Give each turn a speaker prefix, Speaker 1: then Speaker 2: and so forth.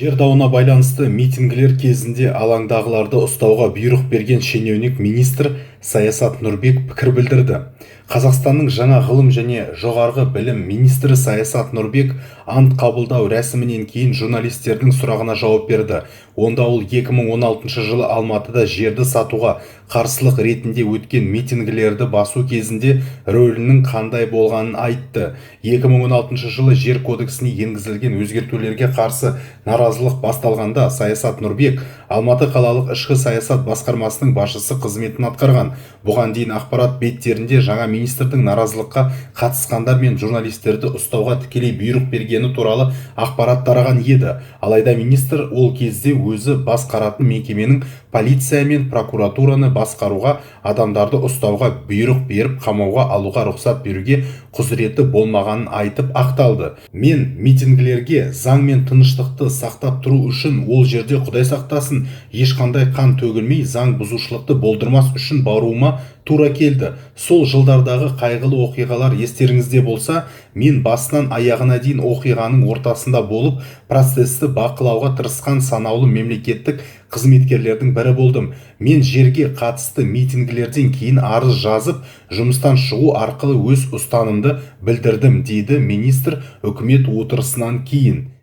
Speaker 1: Жер дауына байланысты митингілер кезінде алаңдағыларды ұстауға бұйрық берген шенеунік министр Саясат Нұрбек пікір білдірді. Қазақстанның жаңа ғылым және жоғарғы білім министрі Саясат Нұрбек ант қабылдау рәсімінен кейін журналистердің сұрағына жауап берді. Онда ол 2016 жылы Алматыда жерді сатуға қарсылық ретінде өткен митингілерді басу кезінде рөлінің қандай болғанын айтты. 2016 жылы Жер кодексіне енгізілген өзгертулерге қарсы наразылық басталғанда Саясат Нұрбек Алматы қалалық ішкі саясат басқармасының басшысы қызметін атқарған. Бұған дейін ақпарат беттерінде жаңа министрдің наразылыққа қатысқандар мен журналистерді ұстауға тікелей бұйрық бергені туралы ақпарат тараған еді. Алайда министр ол кезде өзі басқаратын мекеменің полиция мен прокуратураны басқаруға, адамдарды ұстауға бұйрық беріп, қамауға алуға рұқсат беруге құзыреті болмағанын айтып ақталды. Мен митингілерге заң мен тыныштықты сақтап тұру үшін, ол жерде, Құдай сақтасын, ешқандай қан төгілмей, заң бұзушылықты болдырмас үшін баруыма тура келді. Сол жылдардағы қайғылы оқиғалар естеріңізде болса, мен басынан аяғына дейін оқиғаның ортасында болып, процесті бақылауға тырысқан санаулы мемлекеттік қызметкерлердің бірі болдым. Мен жерге қатысты митингілерден кейін арыз жазып, жұмыстан шығу арқылы өз ұстанымды білдірдім, дейді министр үкімет отырысынан кейін.